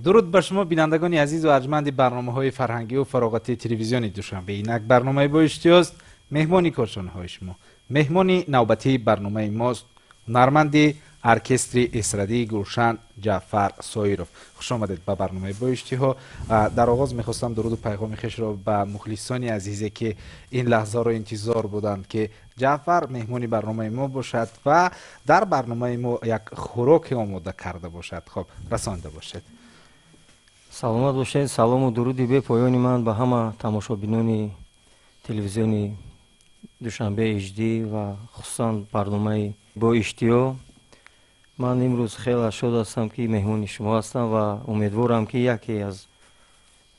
Дуруд ба шумо, бинандагони азизу арҷманди барномаҳои фарҳангию фароғатии телевизиони Душанбе. Инак барномаи «Бо иштиҳост», меҳмони кошонаҳои шумо. Меҳмони навбатии барномаи мост ҳунарманди оркестри эстрадии Гулшан Ҷаъфар Соиров. Хуш омадед ба барномаи «Бо иштиҳо». Дар оғоз мехостам дуруду пайғоми хешро ба мухлисони азизе, ки ин лаҳзаро интизор буданд, ки Ҷаъфар меҳмони барномаи мо бошад ва дар барномаи мо як хӯроке омода карда бошад, хоб расонда бошед. Саломат бошед. Салому дуруди бепоёни ман ба ҳама тамошобинони телевизиони Душанбе HD ва хусусан барномаи «Бо иштиҳо». Ман имрӯз хеле шод ҳастам, ки меҳмони шумо ҳастам, ва умедворам, ки яке аз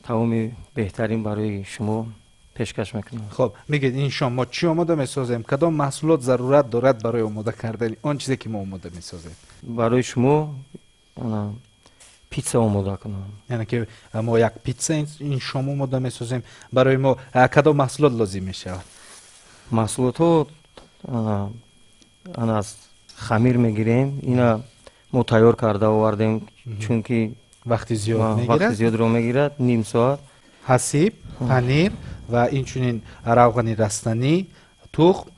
таоми беҳтарин барои шумо пешкаш мекунам. Хоб, мегӯед, ин шом мо чӣ омода месозем? Кадом маҳсулот зарурат дорад барои омода кардани он чизе, ки мо омода месозем? Барои шумо питса омода кунам. Яъне ки мо як питса ин шом омода месозем. Барои мо кадом маҳсулот лозим мешавад? Маҳсулотҳо аз хамир мегирем. Ина мо тайёр карда овардем, чунки вақти зиёд вақти зиёдро мегирад, ним соат. Ҳасиб, панир ва инчунин равғани растанӣ, тухм,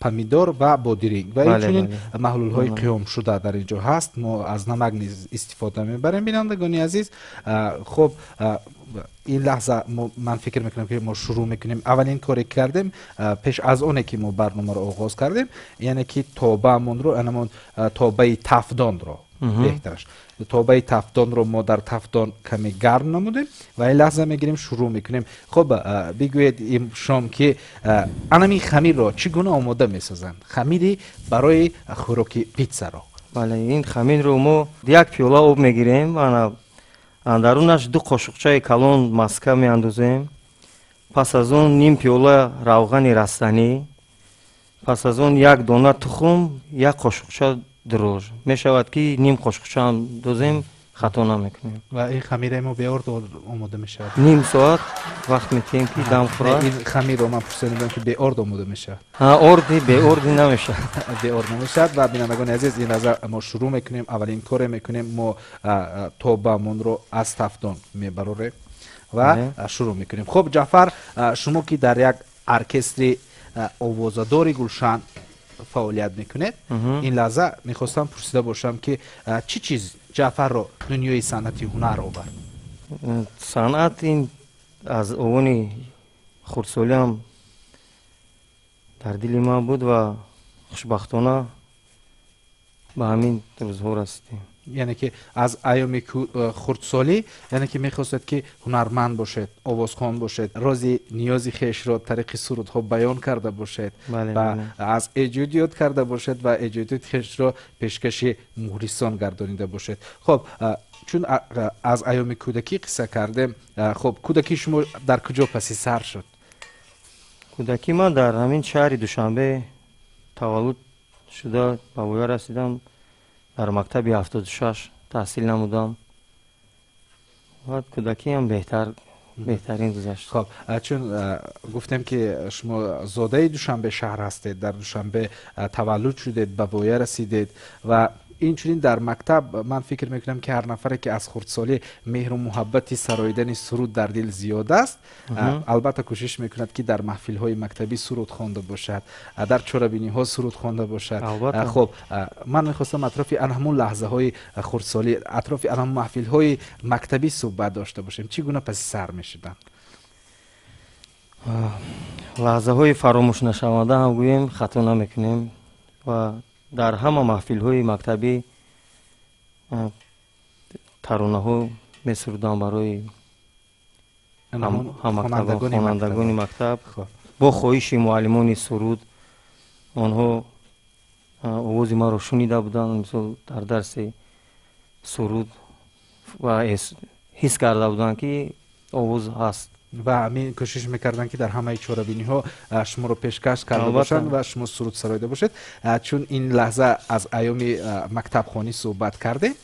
помидор ва бодиринг ва инчунин маҳлулҳои қиёмшуда дар ин ҷо ҳаст. Мо аз намак низ истифода мебарем, бинандагони азиз. Хуб, ин лаҳза ман фикр мекунам, ки мо шурӯъ мекунем. Аввалин коре кардем пеш аз оне, ки мо барномаро оғоз кардем, яъне ки тобаамонро, анамон тобаи тафдонро, беҳтараш тобаи тафдонро мо дар тафдон каме гарм намудем ва ин лаҳза мегирем, шурӯъ мекунем. Хуб, бигӯед, ин шом ки анамин хамирро чӣ гуна омода месозанд, хамири барои хӯроки питсаро? Бале, ин хамирро мо як пиёла об мегирем, ана дарунаш 2 қошуқчаи калон маска меандозем, пас аз он ним пиёла равғани растанӣ, пас аз он як дона тухм, як қошуқча дрожж. Мешавад, ки ним қошуқчаам дозем, хато намекунем. Ва ин хамираи мо беорд омода мешавад? Ним соат вақт метиҳем, ки дам хӯрад. Ин хамирро ман пурсида, ки беорд омода мешавад? Орди, беорди намешавад. Беорд намешавад. Ва бинандагони азиз, ин лаҳза мо шурӯъ мекунем. Аввалин коре мекунем, мо тобаамонро аз тафдон мебарорем ва шурӯъ мекунем. Хуб, Ҷаъфар, шумо ки дар як оркестри овозадори Гулшан фаъолият мекунед, ин лаҳза мехостам пурсида бошам, ки чӣ чиз Ҷаъфарро дунёи санъати ҳунар овард? Санъат ин аз овони хурдсолиам дар дили ман буд ва хушбахтона ба ҳамин рӯзҳо расидем. Яъне ки аз айёми хурдсолӣ, яъне ки мехостед, ки ҳунарманд бошед, овозхон бошед, рози ниёзи хешро тариқи сурудҳо баён карда бошед ва аз эҷодиёт карда бошед ва эҷодиёти хешро пешкаши мухлисон гардонида бошед. Хуб, чун аз айёми кӯдакӣ қисса кардем, хуб, кӯдакии шумо дар куҷо паси сар шуд? Кӯдакӣ ман дар ҳамин шаҳри Душанбе таваллуд шуда, ба воя расидам, дар мактаби 76 таҳсил намудам ва кӯдакиам беҳтарин гузашт. Хоб, чун гуфтем, ки шумо зодаи Душанбе шаҳр ҳастед, дар Душанбе таваллуд шудед, ба воя расидед ва инчунин дар мактаб, ман фикр мекунам, ки ҳар нафаре, ки аз хурдсолӣ меҳру муҳаббати сароидани суруд дар дил зиёд аст, албатта кӯшиш мекунад, ки дар маҳфилҳои мактабӣ суруд хонда бошад, дар чорабиниҳо суруд хонда бошад. Хуб, ман мехостам атрофи ан ҳамун лаҳзаҳои хурдсолӣ, атрофи ан ҳамун маҳфилҳои мактабӣ суҳбат дошта бошем. Чӣ гуна паси сар мешуданд? Лаҳзаҳои фаромӯшнашаванда ҳам гӯем, хато намекунем, ва дар ҳама маҳфилҳои мактабӣ таронаҳо месурудам барои хонандагони мактаб. Бо хоҳиши муаллимони суруд, онҳо овози маро шунида буданд, мисол, дар дарси суруд, ва ҳис карда буданд, ки овоз ҳаст. Ва ҳамин кӯшиш мекарданд, ки дар ҳамаи чорабиниҳо шуморо пешкаш карда бошанд ва шумо суруд сароида бошед. Чун ин лаҳза аз айёми мактабхонӣ суҳбат кардем,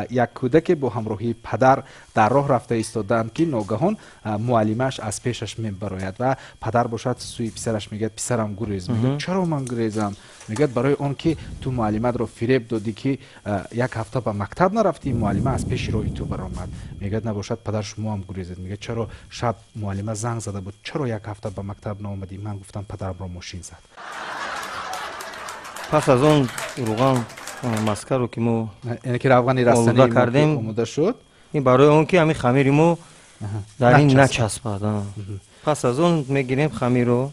Як кӯдаке бо ҳамроҳии падар дар роҳ рафта истодаанд, ки ногаҳон муаллимааш аз пешаш мебарояд ва падар бошад сӯи писараш мегӯяд: писарам, гурез. Мегӯяд: чаро ман гурезам? Мегӯяд: барои он ки ту муаллиматро фиреб додӣ, ки як ҳафта ба мактаб нарафтӣ, муаллима аз пеши роҳи ту баромад. Мегӯяд: набошад, падар, шумоам гурезед. Мегӯяд: чаро? Шаб муаллима занг зада буд, чаро як ҳафта ба мактаб наомадӣ? Ман гуфтам, падарамро мошин зад. Пас аз он руған маскаро ки мо яъне ки равғани растанӣ кардем, омода шуд. Ин барои он ки ҳамин хамири мо дар ин начаспад. Пас аз он мегирем хамирро.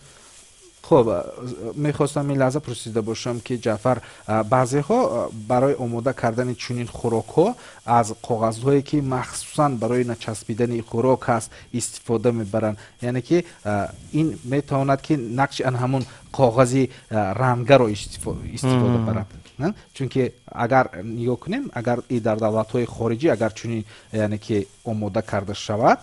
Хуб, мехостам ин лаҳза пурсида бошам, ки Ҷаъфар, баъзеҳо барои омода кардани чунин хӯрокҳо аз коғазҳое, ки махсусан барои начаспидани хӯрок ҳаст, истифода мебаранд. Яъне ки ин метавонад, ки нақши ан ҳамун коғази рангаро истифода барад, чунки агар нигоҳ кунем, агар и дар давлатҳои хориҷӣ агар чунин, яъне ки омода карда шавад,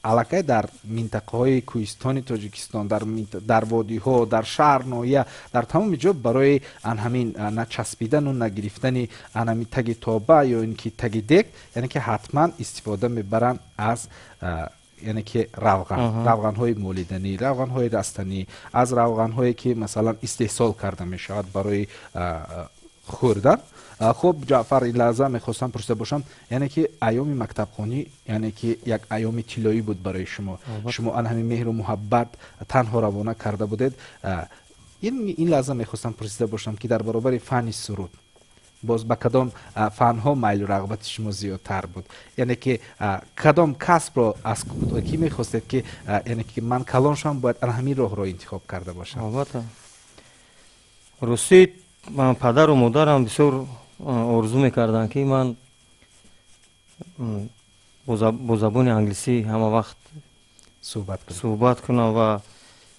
аллакай дар минтақаҳои кӯҳистони Тоҷикистон, дар водиҳо, дар шаҳр, ноҳия, дар тамоми ҷо барои ан ҳамин начаспидану нагирифтани ан ҳамин таги тоба ё ин ки таги дег, яъне ки ҳатман истифода мебаранд аз, яъне ки равған, равғанҳои молиданӣ, равғанҳои растанӣ, аз равғанҳое ки масалан истеҳсол карда мешавад барои хӯрдан. Хуб, Ҷаъфар, ин лаҳза мехостам пурсида бошам, яъне ки айёми мактабхонӣ, яъне ки як айёми тиллоӣ буд барои шумо. Шумо ан ҳамин меҳру муҳаббат танҳо равона карда будед. Ин лаҳза мехостам пурсида бошам, ки дар баробари фанни суруд боз ба кадом фанҳо майлу рағбати шумо зиёдтар буд, яъне ки кадом касбро аз кӯдакӣ мехостед, ки яъне ки ман калон шавам, бояд ан ҳамин роҳро интихоб карда бошам? Албатта, ростӣ, ман падару модарам бисёр орзу мекарданд, ки ман бо забони англисӣ ҳама вақт суҳбат кунам ва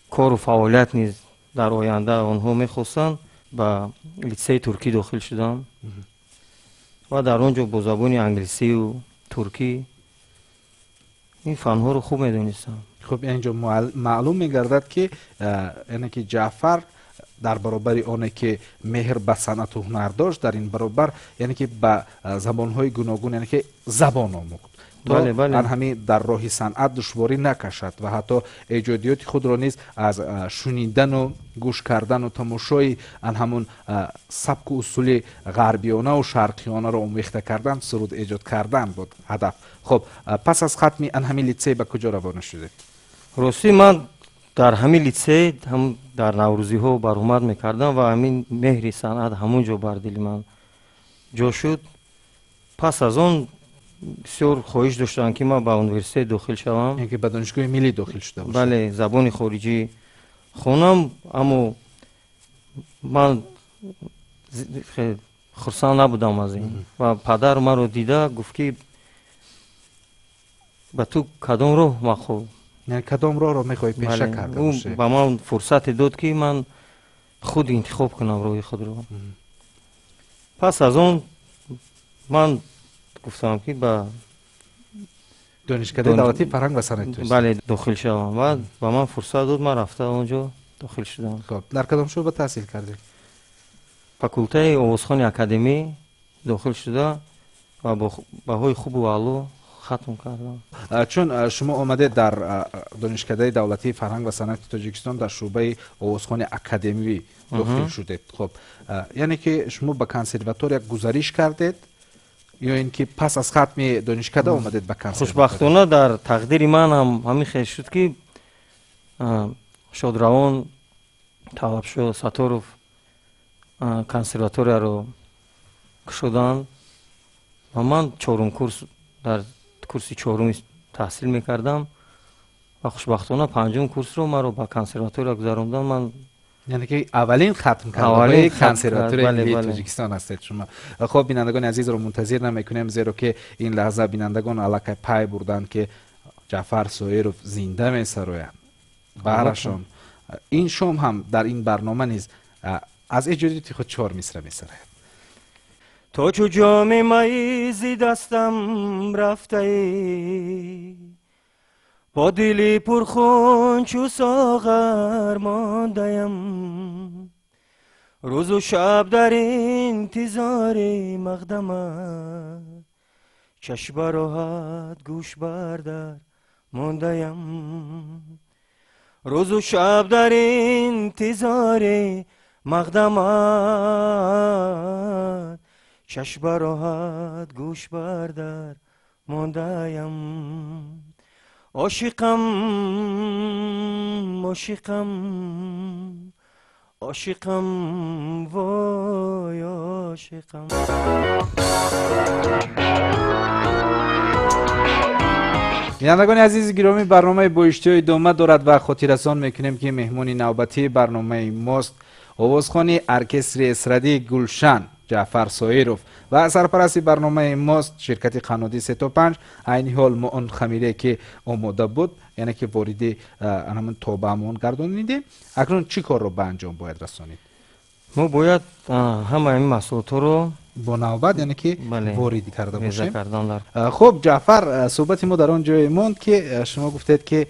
кору фаъолият низ дар оянда онҳо мехостанд. Ба литсеи туркӣ дохил шудам ва дар он ҷо бо забони англисию туркӣ ин фанҳоро хуб медонистам. Хуб, инҷо маълум мегардад, ки яъне ки Ҷаъфар дар баробари оне ки меҳр ба санъату ҳунар дошт, дар ин баробар, яъне ки ба забонҳои гуногун, яъне ки забон омӯхт, то ан ҳамин дар роҳи санъат душворӣ накашад ва ҳатто эҷодиёти худро низ аз шунидану гӯш кардану тамошои ан ҳамун сабку усули ғарбионаву шарқионаро омехта кардан, суруд эҷод кардан буд ҳадаф. Хуб, пас аз хатми ан ҳамин литсей ба куҷо равона шудед? Ростӣ, ман дар ҳамин литсей ҳам дар наврӯзиҳо баромад мекардам ва ҳамин меҳри санъат ҳамон ҷо бар дили ман ҷо шуд. Пас аз он бисёр хоҳиш доштам, ки ман ба университет дохил шавам. Яъне ки ба донишгоҳи миллӣ дохил шуда бошед? Бале, забони хориҷӣ хонам, аммо ман хурсанд набудам аз ин ва падар маро дида гуфт, ки ба ту кадом роҳ мақбул? Яъне кадом роҳро мехоҳӣ пеша карда бошӣ? Ба ман фурсате дод, ки ман худ интихоб кунам роҳи худро. Пас аз он ман гуфтам, ки ба Донишкадаи давлатии фарҳанг ва санъати? Бале, дохил шавам ва ба ман фурсат дод, ман рафта он ҷо дохил шудам. Хуб, дар кадом шӯъба таҳсил кардед? Факултаи овозхони академӣ дохил шуда ва бо баҳои хубу аъло хатм кардам. Чун шумо омадед, дар Донишкадаи давлатии фарҳанг ва санъати Тоҷикистон дар шӯъбаи овозхони академӣ дохил шудед. Хуб, яъне ки шумо ба консерватория гузариш кардед ё ин ки пас аз хатми донишкада омадед ба консерватория? Хушбахтона, дар тақдири ман ҳам ҳамин хел шуд, ки шодравон Талабшо Сатторов консерваторияро кушоданд ва ман чорум курс, дар курси чоруми таҳсил мекардам ва хушбахтона панҷум курсро маро ба консерватория гузаронданд. Ман Яъне ки аввалин хатмкардаҳои консерваторияи миллии Тоҷикистон ҳастед шумо. Хуб, бинандагони азизро мунтазир намекунем, зеро ки ин лаҳза бинандагон аллакай пай бурданд, ки Ҷаъфар Соиров зинда месарояд. Баҳрашон ин шом ҳам дар ин барнома низ аз эҷодиёти худ чор мисра месарояд. То чу ҷоми май зи дастам рафтаӣ, бо дили пурхун чу соғар мондаям, рӯзу шаб дар интизори мақдамат. Чашм бароҳат гӯш бардар мондаям. Рӯзу шаб дар интизори мақдамат. Чашм бароҳат гӯш бардар мондаям. Ошиқам, ошиқам, ошиқам, вой ошиқам. Бинандагони азизи гиромӣ, барномаи бо иштиҳо идома дорад ва хотиррасон мекунем, ки меҳмони навбатии барномаи мост овозхони оркестри эстрадии Гулшан Ҷаъфар Соиров ва сарпарасти барномаи мост ширкати қаннодӣ 3-5. Айни ҳол мо он хамире ки омода буд, яъне ки вориди ҳамин тобаамон гардонидем. Акнун чӣ корро ба анҷом бояд расонид? Мо бояд ҳамаи ин маҳсулотҳоро бо навбат, яъне ки ворид карда бошем. Хуб, Ҷаъфар, суҳбати мо дар он ҷое монд, ки шумо гуфтед, ки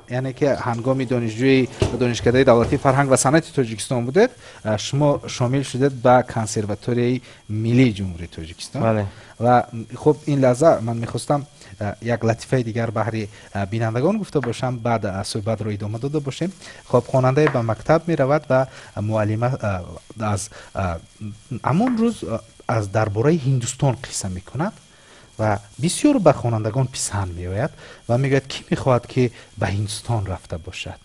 яъне ки ҳангоми донишҷӯи Донишкадаи давлатии фарҳанг ва санъати Тоҷикистон будед, шумо шомил шудед ба консерваторияи миллии Ҷумҳурии Тоҷикистон. Ва хуб, ин лаҳза ман мехостам як латифаи дигар баҳри бинандагон гуфта бошам, баъд суҳбатро идома дода бошем. Хуб, хонандае ба мактаб меравад ва муаллима аз ҳамон рӯз аз дар бораи Ҳиндустон қисса мекунад ва бисёр ба хонандагон писанд меояд ва мегӯяд, кӣ мехоҳад, ки ба Ҳиндустон рафта бошад?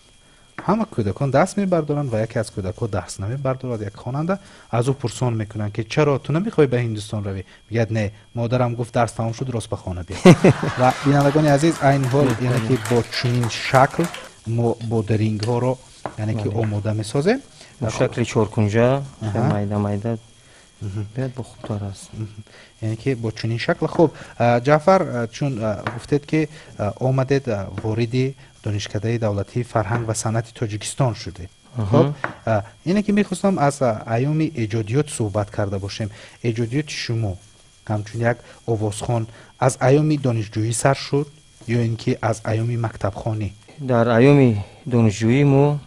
Ҳама кӯдакон даст мебардоранд ва яке аз кӯдакҳо даст намебардорад. Як хонанда аз ӯ пурсон мекунанд, ки чаро ту намехоҳӣ ба Ҳиндустон равӣ? Мегӯяд, не, модарам гуфт дарс тамом шуд, рост ба хона биё. Ва бинандагони азиз, айни ҳол яъне ки бо чунин шакл мо бодирингҳоро яъне ки омода месозем. Бо шакли чоркунҷа, майда майда бояд бо хубтар аст. Яъне ки бо чунин шакл. Хуб, Ҷаъфар, чун гуфтед, ки омадед вориди Донишкадаи давлатии фарҳанг ва санъати Тоҷикистон шудед. Хуб, ине ки мехостам аз айёми эҷодиёт суҳбат карда бошем. Эҷодиёти шумо ҳамчун як овозхон аз айёми донишҷӯӣ сар шуд ё ин ки аз айёми мактабхонӣ? Дар айёми донишҷӯӣ мо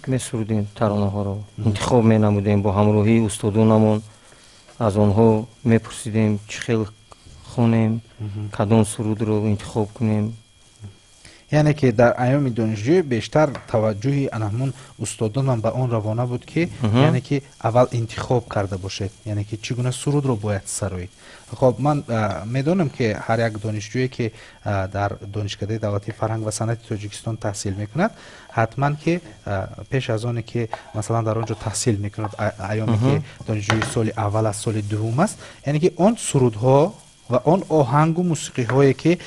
месурудем таронаҳоро, интихоб менамудем бо ҳамроҳии устодонамон, аз онҳо мепурсидем, чӣ хел хонем, кадом сурудро интихоб кунем. Яъне ки дар айёми донишҷӯӣ бештар таваҷҷӯҳи ана ҳамун устодонам ба он равона буд, ки яъне ки аввал интихоб карда бошед, яъне ки чӣ гуна сурудро бояд сароид. Хоб, ман медонам, ки ҳар як донишҷӯе, ки дар Донишкадаи давлатии фарҳанг ва санъати Тоҷикистон таҳсил мекунад, ҳатман ки пеш аз оне ки масалан дар он ҷо таҳсил мекунад, айёме ки донишҷӯи соли аввал аст, соли дуввум аст, яъне ки он сурудҳо ва он оҳангу мусиқиҳое, ки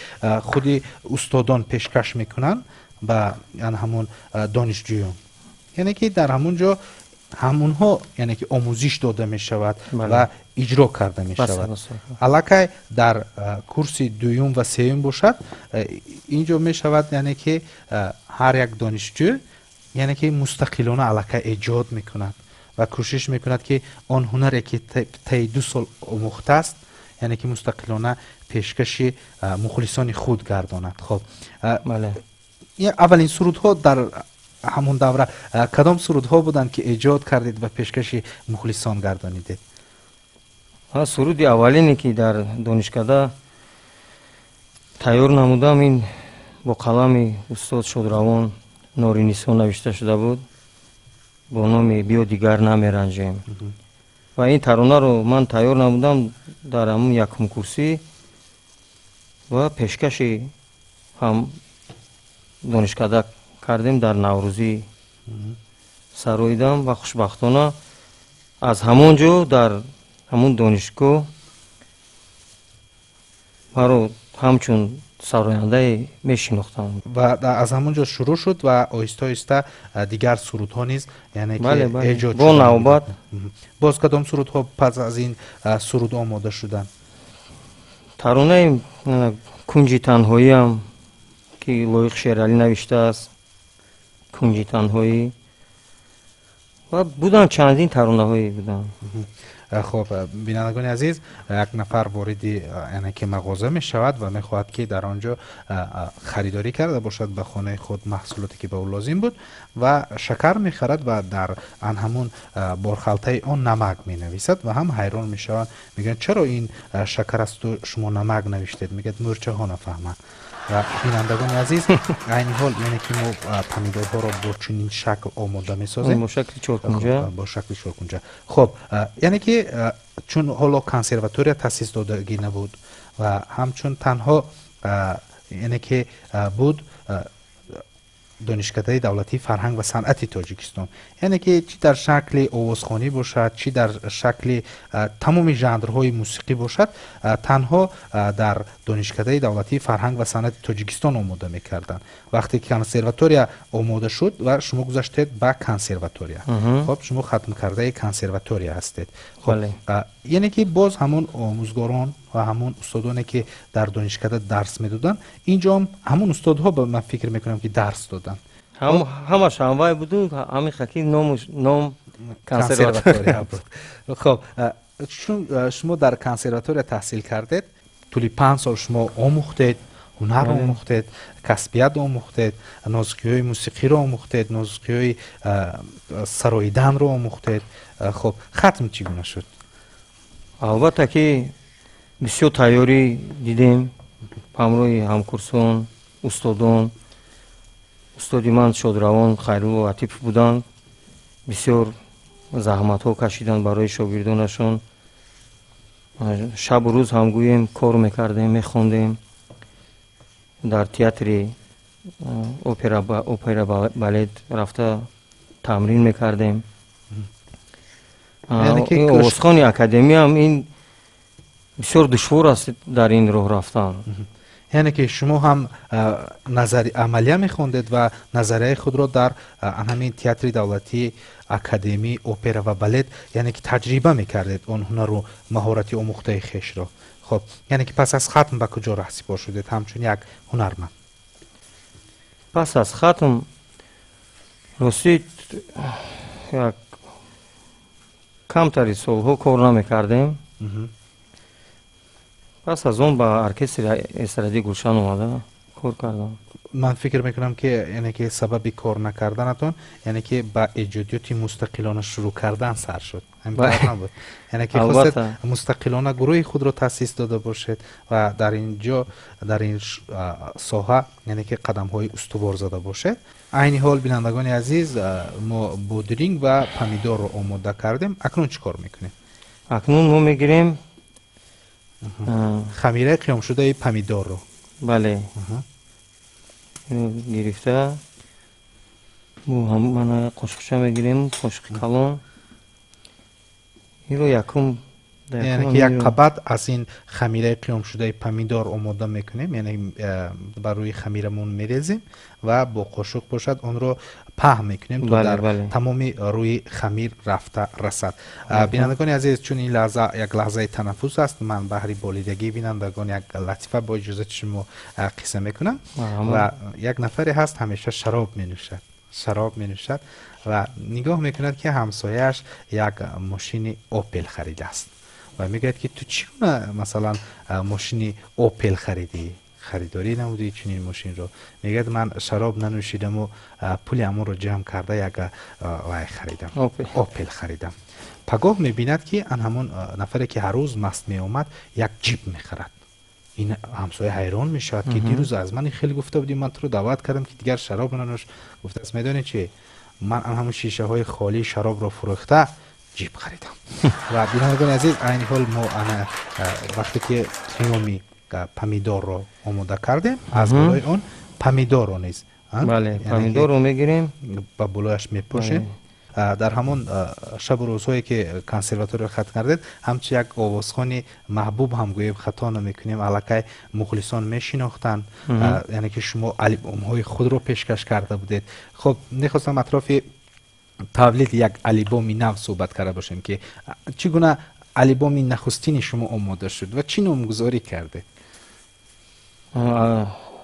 худи устодон пешкаш мекунанд ба ҳамон донишҷӯён, яъне ки дар ҳамон ҷо ҳамонҳо яъне ки омӯзиш дода мешавад ва иҷро карда мешавад. Аллакай дар курси дуюм ва сеюм бошад, ин ҷо мешавад, яъне ки ҳар як донишҷӯ яъне ки мустақилона аллакай эҷод мекунад ва кӯшиш мекунад, ки он ҳунаре, ки таи 2 сол омӯхтааст, яъне ки мустақилона пешкаши мухлисони худ гардонад. Хоб, аввалин сурудҳо дар ҳамон давра кадом сурудҳо буданд, ки эҷод кардед ва пешкаши мухлисон гардонидед? Суруди аввалине, ки дар донишкада тайёр намудам, ин бо қалами устод шодравон Норинисо навишта шуда буд бо номи «Биё дигар намеранҷем». Ва ин таронаро ман тайёр намудам дар ҳамун якумкурсӣ ва пешкаши ҳам донишкада кардем, дар Наврӯзӣ сароидам ва хушбахтона аз ҳамон ҷо дар ҳамун донишгоҳ маро ҳамчун сарояндае мешинохтам. Ва аз ҳамон ҷо шурӯъ шуд ва оҳиста оҳиста дигар сурудҳо низ яъне ки эҷод бо навбат. Боз кадом сурудҳо пас аз ин суруд омода шуданд? Таронаи «Кунҷи танҳоиам», ки Лоиқ Шералӣ навиштааст, «Кунҷи танҳоӣ», ва буданд чандин таронаҳое буданд. Хуб, бинандагони азиз, як нафар вориди яъне ки мағоза мешавад ва мехоҳад, ки дар он ҷо харидорӣ карда бошад ба хонаи худ маҳсулоте, ки ба ӯ лозим буд, ва шакар мехарад ва дар ан ҳамун борхалтаи он намак менависад ва ҳам ҳайрон мешаванд, мегӯянд, чаро ин шакар асту шумо намак навиштед? Мегӯяд, мӯрчаҳо нафаҳманд. Ва бинандагони азиз, айни ҳол яъне ки мо помидорҳоро бо чунин шакл омода месозем. Бо шакли чоркунҷа. Бо шакли чоркунҷа. Хуб, яъне ки чун ҳоло консерватория таъсис додагӣ набуд ва ҳамчун танҳо яъне ки буд Донишкадаи давлатии фарҳанг ва санъати Тоҷикистон, яъне ки чӣ дар шакли овозхонӣ бошад, чӣ дар шакли тамоми жанрҳои мусиқӣ бошад, танҳо дар Донишкадаи давлатии фарҳанг ва санъати Тоҷикистон омода мекарданд. Вақте ки консерватория омода шуд ва шумо гузаштед ба консерватория, хоб, шумо хатмкардаи консерватория ҳастед. Хоб, яъне ки боз ҳамон омӯзгорон ва ҳамон устодоне, ки дар донишкада дарс медоданд, инҷо ҳам ҳамон устодҳо, ба ман фикр мекунам, ки дарс доданд. Ҳамаш ҳамвай буду, ҳамин хаки ном консерватория буд. Хоб, чун шумо дар консерватория таҳсил кардед, тӯли 5 сол шумо омӯхтед, ҳунар омӯхтед, касбият омӯхтед, нозукиҳои мусиқиро омӯхтед, нозукиҳои сароиданро омӯхтед. Хоб, хатм чӣ гуна шуд? Албатта ки бисёр тайёрӣ дидем ҳамроҳи ҳамкурсон, устодон. Устоди ман шодравон Хайрулло Латипов буданд. Бисёр заҳматҳо кашиданд барои шогирдонашон. Шабу рӯз ҳам гӯем кор мекардем, мехондем. Дар театри опера балет рафта тамрин мекардем. Овозхони академиям ин бисёр душвор аст дар ин роҳ рафтан. Яъне ки шумо ҳам назари амалия мехондед ва назарияи худро дар ҳамин театри давлатии академии опера ва балет, яъне ки таҷриба мекардед он ҳунару маҳорати омӯхтаи хешро. Хоб, яъне ки пас аз хатм ба куҷо раҳсипор шудед ҳамчун як ҳунарманд? Пас аз хатм, ростӣ, як камтари солҳо кор намекардем. Пас аз он ба оркестри эстрадии Гулшан омада кор кардам. Ман фикр мекунам, ки яъне ки сабаби кор накарданатон, яъне ки ба эҷодиёти мустақилона шурӯъ кардан сар шуд. Набуд, яъне ки хостед мустақилона гурӯҳи худро таъсис дода бошед ва дар ин ҷо, дар ин соҳа, яъне ки қадамҳои устувор зада бошед. Айни ҳол, бинандагони азиз, мо бодиринг ва помидорро омода кардем. Акнун чӣ кор мекунем? Акнун мо мегирем хамираи қиёмшудаи помидорро. Бале, гирифта мана қошуқча мегирем, қошуқи калон, инро якум. Яъне ки як қабат аз ин хамираи қиёмшудаи помидор омода мекунем, яъне бар рӯи хамирамон мерезем ва бо қошуқ бошад онро паҳн мекунем, то дар тамоми рӯи хамир рафта расад. Бинандагони азиз, чун ин лаҳза як лаҳзаи танаффус аст, ман баҳри болидагии бинандагон як латифа бо иҷозати шумо қисса мекунам. Ва як нафаре ҳаст, ҳамеша шароб менӯшад, шароб менӯшад ва нигоҳ мекунад, ки ҳамсояаш як мошини Опел харидааст ва мегӯяд, ки ту чӣ гуна, масалан, мошини Опел харидӣ, харидорӣ намудӣ чунин мошинро? Мегӯяд, ман шароб нанӯшидаму пули ҳамонро ҷамъ карда як вай харидам, Опел харидам. Пагоҳ мебинад, ки ан ҳамон нафаре, ки ҳар рӯз маст меомад, як ҷип мехарад. Ин ҳамсоя ҳайрон мешавад, ки дирӯз аз ман хеле гуфта будӣ, ман туро даъват кардам, ки дигар шароб нанӯш. Гуфтааст, медонӣ чи, ман ан ҳамон шишаҳои холии шаробро фурӯхта ҷип харидам. Ва бинандагони азиз, айни ҳол мо ана вақте ки қиёми помидорро омода кардем, аз болои он помидорро низ Бале, помидорро мегирем. Ба болояш мепошем. Дар ҳамон шабу рӯзҳое, ки консерваториро хатм кардед, ҳамчун як овозхони маҳбуб ҳам гӯем хато намекунем, аллакай мухлисон мешинохтанд, яъне ки шумо албомҳои худро пешкаш карда будед. Хоб, мехостам атрофи тавлиди як албоми нав суҳбат карда бошем, ки чӣ гуна албоми нахустини шумо омода шуд ва чӣ номгузорӣ кардед?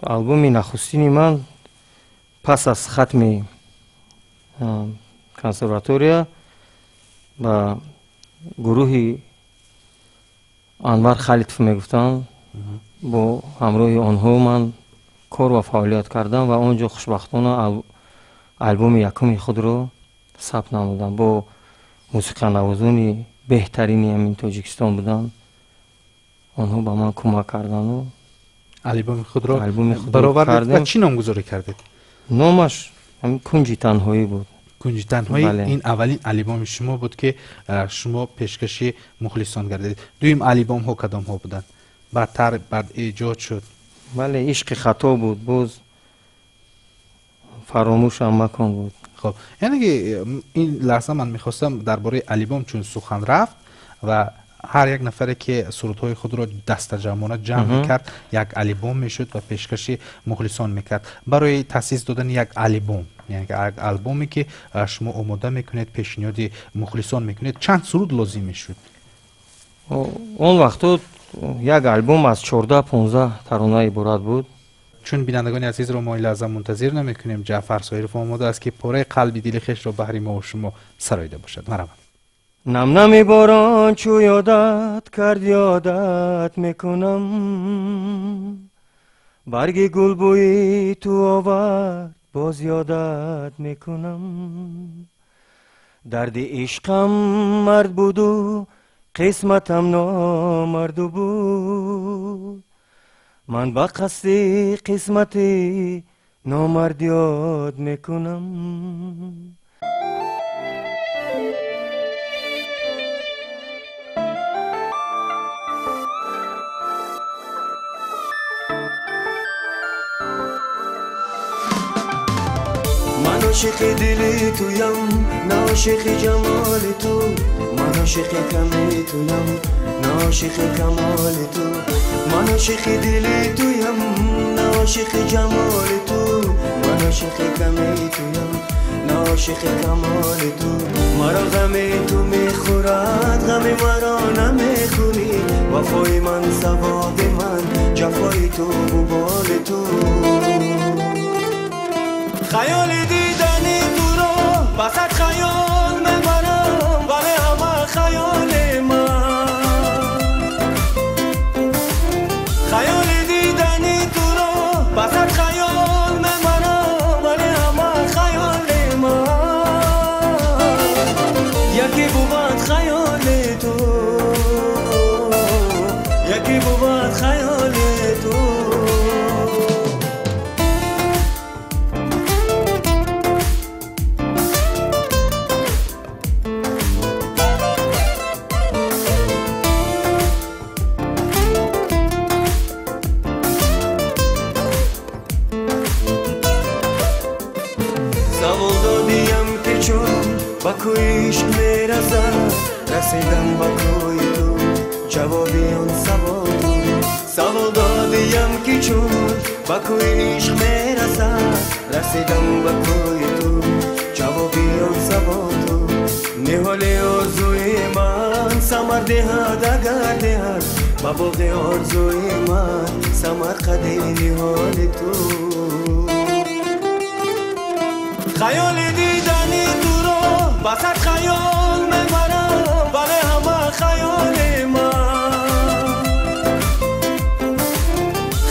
Албоми нахустини ман пас аз хатми консерватория ба гурӯҳи Анвар Халитов мегуфтанд, бо ҳамроҳи онҳо ман кор ва фаъолият кардам ва он ҷо хушбахтона албоми якуми худро сабт намудам. Бо мусиқанавозони беҳтарини ҳамин Тоҷикистон буданд, онҳо ба ман кӯмак карданду албоми худро баровардед. Ва чӣ номгузорӣ кардед? Номаш ҳамин Кунҷи танҳоӣ буд. Кунҷи танҳоӣ. Ин аввалин албоми шумо буд, ки шумо пешкаши мухлисон гардидед. Дуюм албомҳо кадомҳо буданд? Баъдтар баъд эҷод шуд. Бале, Ишқи хато буд, боз Фаромӯшам макон буд. Хоб, яъне ки ин лаҳза ман мехостам дар бораи албом чун сухан рафт ва ҳар як нафаре ки сурудҳои худро дастаҷамъона ҷамъ мекард, як албом мешуд ва пешкаши мухлисон мекард. Барои таъсис додани як албом, яъне як албоме ки шумо омода мекунед, пешниҳоди мухлисон мекунед, чанд суруд лозим мешуд? Он вақтҳо як албом аз 14-15 тарона иборат буд. Чун бинандагони азизро мо ин лаҳза мунтазир намекунем, Ҷаъфар Соҳиров омода аст, ки пораи қалби дили хешро баҳри мо ва шумо сароида бошад. Марҳамат. Нам-нами борон чу ёдат кард, ёдат мекунам, барги гулбӯи ту овард, боз ёдат мекунам. Дарди ишқам мард буду қисматам номарду буд, ман ба қасди қисмати номард ёд мекунам. Ман ошиқи дили туям, на ошиқи ҷамоли ту, ман ошиқи ками туям, на ошиқи камоли ту. Ман ошиқи дили туям, на ошиқи ҷамоли ту, ман ошиқи ками туям, на ошиқи камоли ту. Маро ғами ту мехӯрад, ғами маро намехӯрӣ, вафои ман савоби ман, ҷафои ту губоли ту. Хаёли дидани туро ба сад хаёл мебарам, вале ҳама хаёли ман. Хаёли дидани туро ба сад хаёл мебарам, вале ҳама хаёли ман. Яке бувад хаёли ту, яке бувад хаёли ту. Савол додиям, ки чун ба кӯи ишқ мерасад, расидам ба кӯи ту, ҷавоби он савол ту. Савол додиям, ки чун ба кӯи ишқ мерасад, расидам ба кӯи ту, ҷавоби он савол ту. Ниҳоли орзуи ман самар диҳад, агар диҳад, ба боғи орзуи ман самар қади ниҳоли ту. Хаёли дидани туро ба сад хаёл мебарам, вале ҳама хаёли ман.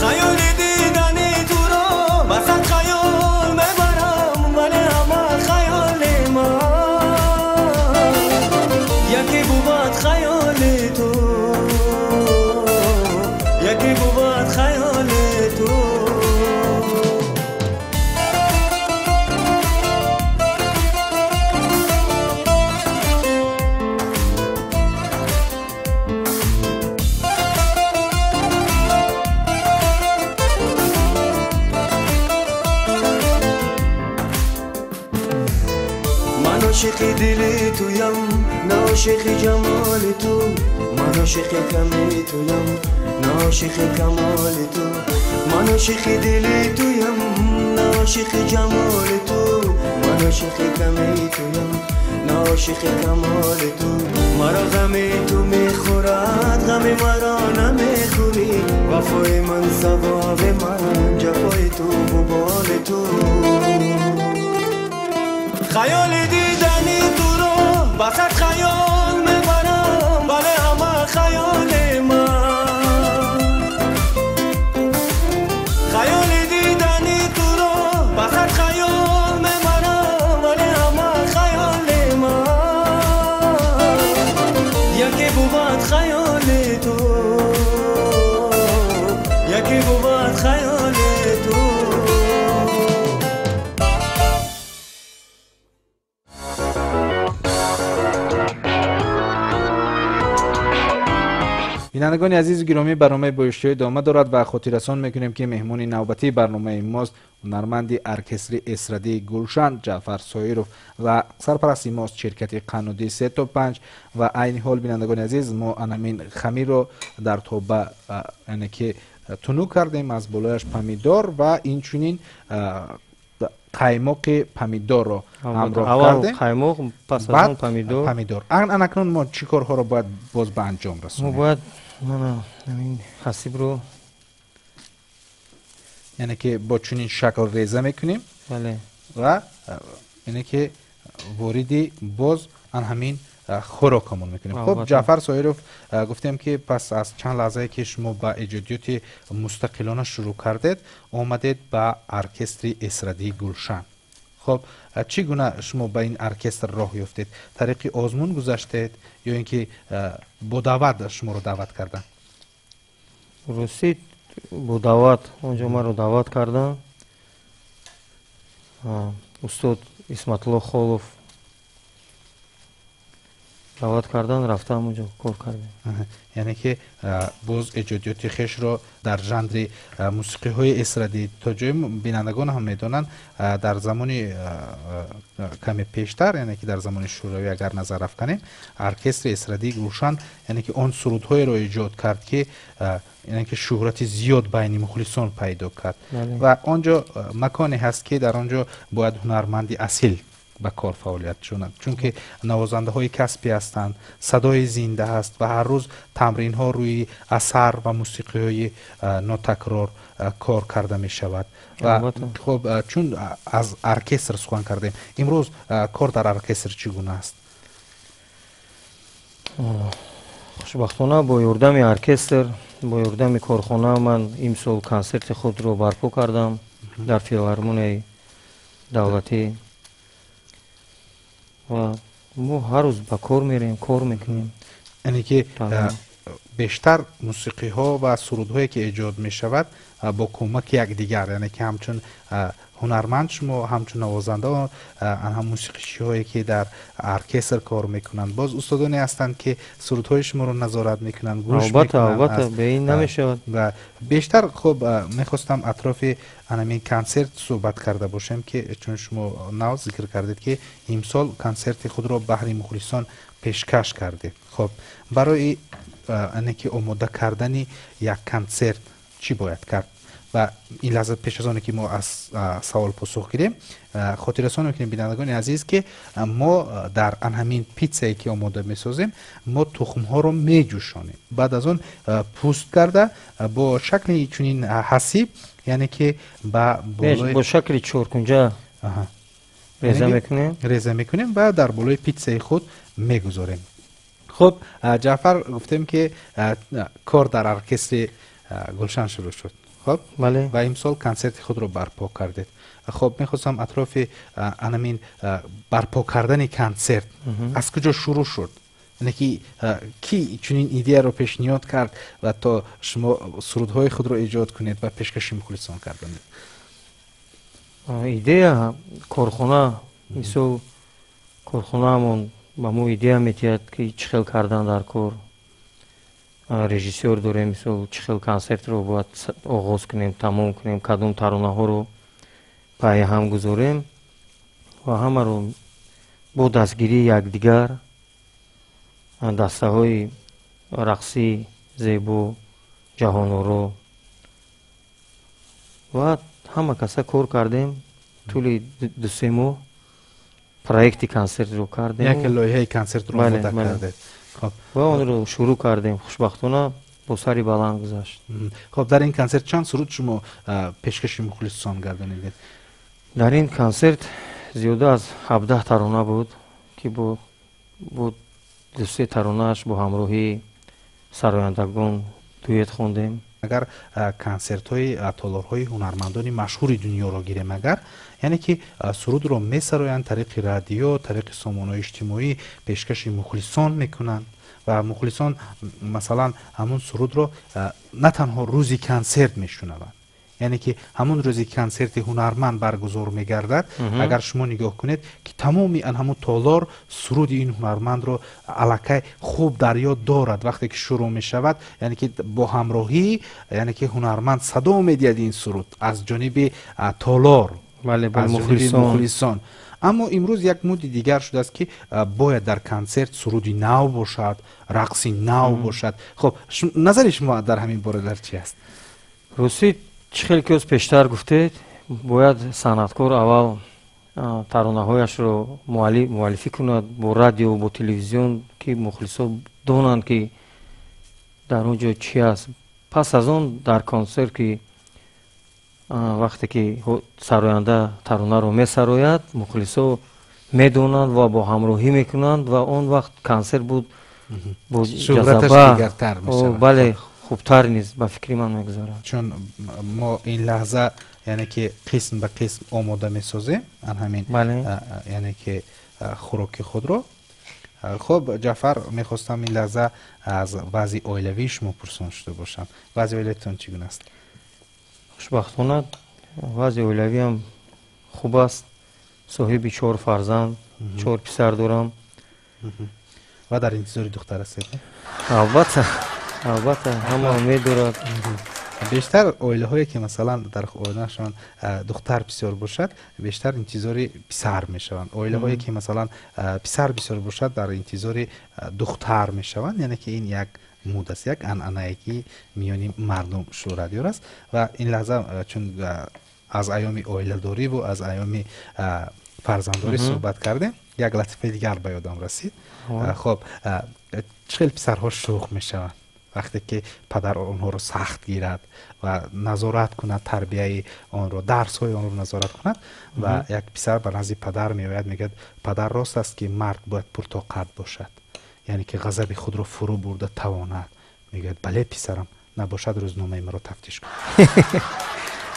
Хаёли дидани туро ба сад хаёл мебарам, вале ҳама хаёли ман. Яке бувад хаёли ту, яке бувад хаёли ту. Ман ошиқи дили туям, на ошиқи ҷамоли ту, ман ошиқи ками туям, на ошиқи камоли ту. Ман ошиқи дили туям, на ошиқи ҷамоли ту, ман ошиқи ками туям, на ошиқи камоли ту. Маро ғами ту мехӯрад, ғами маро намехӯрӣ, вафои ман савоби ман, ҷафои ту губоли ту. Хаёли дидани туро ба сад хаёл мебарам. Бинандагони азизу гиромӣ, барномаи бо иштиҳо идома дорад ва хотиррасон мекунем, ки меҳмони навбатии барномаи мост ҳунарманди оркестри эстрадии Гулшан Ҷаъфар Соиров ва сарпарасти мост ширкати қаннодии 3 то 5. Ва айни ҳол, бинандагони азиз, мо анамин хамирро дар тоба, яъне ки тунук кардем, аз болояш помидор ва инчунин қаймоқи помидорро ҳамроҳ кардем. Қаймоқ, пас аз он помидор. Помидор. Анакнун мо чӣ корҳоро бояд боз ба анҷом расонем? Мо бояд мана ҳамин ҳасибро Яъне ки бо чунин шакл реза мекунем. Бале. Ва яъне ки вориди боз ан ҳамин хӯрокамон мекунем. Хуб, Ҷаъфар Соиров, гуфтем, ки пас аз чанд лаҳзае, ки шумо ба эҷодиёти мустақилона шурӯъ кардед, омадед ба оркестри эстрадии Гулшан. Хуб, чӣ гуна шумо ба ин оркестр роҳ ёфтед? Тариқи озмун гузаштед ё ин ки бо даъват шуморо даъват карданд? Ростӣ, бо даъват. Онҷо маро даъват карданд, устод Исматулло Холов даъват кардан, рафтам, онҷо кор кардем. Яъне ки боз эҷодиёти хешро дар жанри мусиқиҳои эстрадӣ, то ҷое бинандагон ҳам медонанд, дар замони каме пештар, яъне ки дар замони Шӯравӣ агар назар афканем, оркестри эстрадии Гулшан, яъне ки он сурудҳоеро эҷод кард, ки яъне ки шӯҳрати зиёд байни мухлисон пайдо кард. Ва он ҷо маконе ҳаст, ки дар он ҷо бояд ҳунарманди асил ба кор фаъолият шунад, чунки навозандаҳои касбӣ ҳастанд, садои зинда ҳаст ва ҳар рӯз тамринҳо рӯи асар ва мусиқиҳои нотакрор кор карда мешавад. Ва хуб, чун аз оркестр сухан кардем, имрӯз кор дар оркестр чӣ гуна аст? Хушбахтона, бо ёрдами оркестр, бо ёрдами корхона ман имсол консерти худро барпо кардам дар филармонияи давлатӣ ва мо ҳар рӯз ба кор мерем, кор мекунем. Яъне ки бештар мусиқиҳо ва сурудҳое, ки эҷод мешавад, бо кӯмаки якдигар, яъне ки ҳамчун ҳунарманд шумо, ҳамчун навозанда, ҳам мусиқичиҳое, ки дар оркестр кор мекунанд, боз устодоне ҳастанд, ки сурудҳои шуморо назорат мекунанд, гӯш. Албатта, албатта, бе ин намешавад. Бештар хуб, мехостам атрофи анамин консерт суҳбат карда бошем, ки чун шумо нав зикр кардед, ки имсол консерти худро баҳри мухлисон пешкаш кардед. Хуб, барои ане ки омода кардани як консерт чӣ бояд кард? Ва ин лаҳза, пеш аз оне ки мо аз савол посух гирем, хотиррасон мекунем, бинандагони азиз, ки мо дар ан ҳамин питсае, ки омода месозем, мо тухмҳоро меҷӯшонем, баъд аз он пӯст карда бо шакли чунин ҳасиб, яъне ки ба бо шакли чоркунҷа реза мекунем. Реза мекунем ва дар болои питсаи худ мегузорем. Хуб, Ҷаъфар, гуфтем, ки кор дар оркестри Гулшан шурӯъ шуд. Хуб, ва имсол консерти худро барпо кардед. Хуб, мехостам атрофи анамин барпо кардани консерт аз куҷо шурӯъ шуд, яъне ки кӣ чунин идеяро пешниҳод кард ва то шумо сурудҳои худро эҷод кунед ва пешкаши мухлисон кардонед? Идея корхона, мисол, корхонаамон ба мо идея медиҳад, ки чӣ хел кардан дар кор. Режиссёр дорем, мисол, чӣ хел консертро бояд оғоз кунем, тамом кунем, кадом таронаҳоро пайи ҳам гузорем ва ҳамаро бо дастгирии якдигар, дастаҳои рақсӣ зебо, ҷаҳоноро ва ҳама каса кор кардем. Тӯли 2-3 моҳ проекти консертро кардем. Як лоиҳаи консертро омода кардед. Ва онро шурӯъ кардем. Хушбахтона, бо сари баланд гузашт. Хуб, дар ин консерт чанд суруд шумо пешкаши мухлисон гардонидед? Дар ин консерт зиёда аз 17 тарона буд, ки бо ду-се таронааш бо ҳамроҳии сарояндагон дуэт хондем. Агар консертҳои толорҳои ҳунармандони машҳури дунёро гирем, агар, яъне ки сурудро месароянд, тариқи радио, тариқи сомонаҳои иҷтимоӣ пешкаши мухлисон мекунанд ва мухлисон, масалан, ҳамун сурудро на танҳо рӯзи консерт мешунаванд. Яъне ки ҳамон рӯзи консерти ҳунарманд баргузор мегардад, агар шумо нигоҳ кунед, ки тамоми ан ҳамон толор суруди ин ҳунармандро аллакай хуб дар ёд дорад. Вақте ки шурӯъ мешавад, яъне ки бо ҳамроҳӣ, яъне ки ҳунарманд садо медиҳад ин суруд аз ҷониби толор, аз ҷониби мухлисон. Аммо имрӯз як муди дигар шудааст, ки бояд дар консерт суруди нав бошад, рақси нав бошад. Хуб, назари шумо дар ҳамин бора дар чи аст? Ростӣ, чӣ хеле ки оз пештар гуфтед, бояд санъаткор аввал таронаҳояшро муаллифӣ кунад бо радио, бо телевизион, ки мухлисо донанд, ки дар он ҷо чӣ аст. Пас аз он дар консерт, ки вақте ки сароянда таронаро месарояд, мухлисо медонанд ва бо ҳамроҳӣ мекунанд ва он вақт консерт буд бо ҷазба, бале, хубтар низ ба фикри ман мегузарад. Чун мо ин лаҳза, яъне ки қисм ба қисм омода месозем ан ҳамин, яъне ки хӯроки худро. Хуб, Ҷаъфар, мехостам ин лаҳза аз вазъи оилавии шумо пурсон шуда бошам. Вазъи оилатон чӣ гуна аст? Хушбахтона, вазъи оилавиам хуб аст. Соҳиби чор фарзанд, чор писар дорам. Ва дар интизори духтар ҳастед? Албатта, албатта, ҳама умед дорад. Бештар оилаҳое ки масалан дар оилаашон духтар бисёр бошад, бештар интизори писар мешаванд. Оилаҳое ки масалан писар бисёр бошад, дар интизори духтар мешаванд. Яъне ки ин як муд аст, як анъанае ки миёни мардум шӯҳрат ёр аст. Ва ин лаҳза, чун аз айёми оиладориву аз айёми фарзанддорӣ суҳбат кардем, як латифаи дигар ба ёдам расид. Хуб, чӣ хел писарҳо шӯх мешаванд вақте ки падар онҳоро сахт гирад ва назорат кунад, тарбияи онро, дарсҳои онро назорат кунад. Ва як писар ба назди падар меояд, мегӯяд: падар, рост аст, ки мард бояд пуртоқат бошад, яъне ки ғазаби худро фурӯ бурда тавонад? Мегӯяд: бале, писарам, набошад рӯзномаи маро тафтиш кун.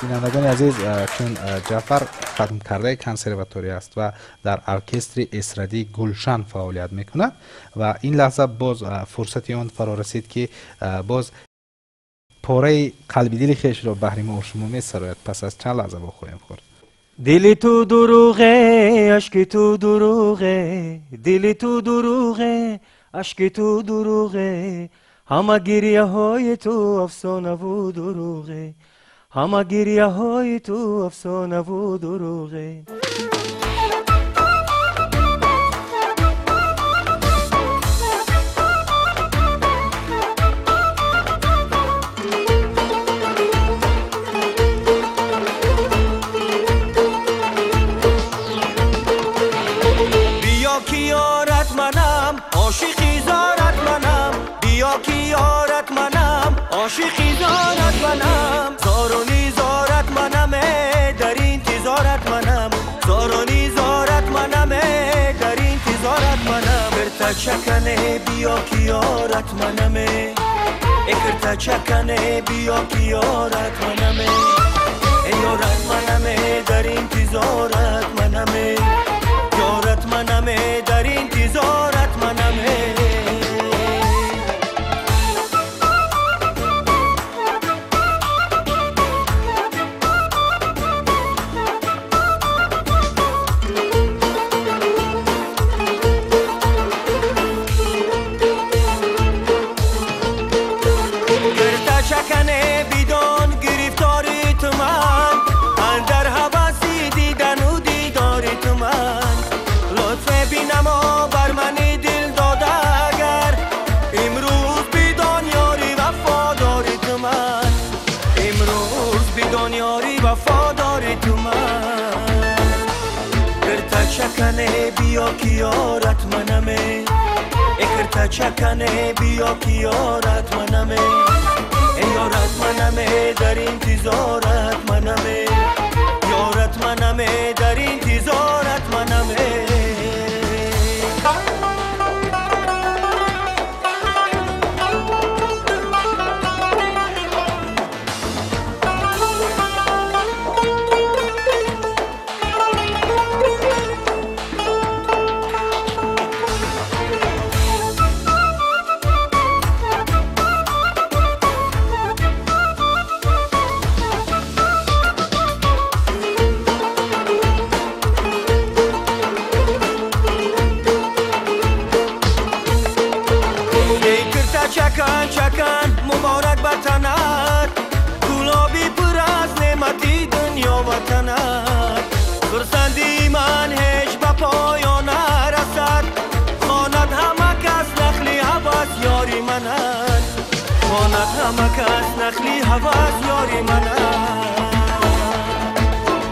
Бинандагони азиз, чун Ҷаъфар хатмкардаи консерватория аст ва дар оркестри эстрадии Гулшан фаъолият мекунад, ва ин лаҳза боз фурсати он фаро расид, ки боз пораи қалби дили хешро баҳри мо шумо месарояд. Пас аз чанд лаҳза вохоҳем хӯрд. Дили ту дурӯғе, ашки ту дурӯғе, дили ту дурӯғе, ашки ту дурӯғе, ҳама гирияҳои ту афсонаву дурӯғе, ҳама гирияҳои ту афсонаву дурӯғе. Биё ки ёрат манам, ошиқи зорат манам, биё ки ёрат манам, ошиқи зорат манам, зору низорат манаме, дар интизорат манам, зору низорат манаме, дар интизорат манам. Кирта чакане, биё ки ёрат манаме, кирта чакане, биё ки ёрат манаме, ёрат манаме, дар интизорат манаме, ёрат манаме, дар интизорат манаме. Чакане бидон гирифтори ту ман, андар ҳаваси дидану дидори ту ман. Лутфе бинамо бар мани дил дода агар, имрӯз бидон ёри вафодори ту ман, имрӯз бидон ёри вафодори ту ман. Кирта чакане, биё ки ёрат манаме, кирта чакане, биё ки ёрат манаме, ёрат манаме, дар интизорат манаме, ёрат манаме, дар интизорат манаме. намак аст нахли ҳавас ёри манам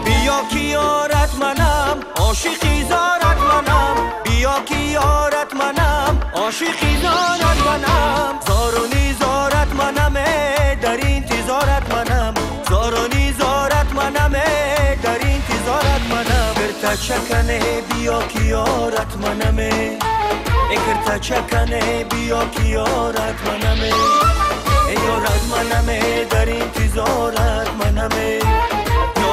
биё ки ёрат манам ошиқи зорат манам биё ки ёрат манам ошиқи зорат манам зору низорат манам дар интизорат манам зору низорат манам дар интизорат манам кирта чакане биё ки ёрат манам кирта чакане биё ки ёрат манам ёрат манам дар интизорат манам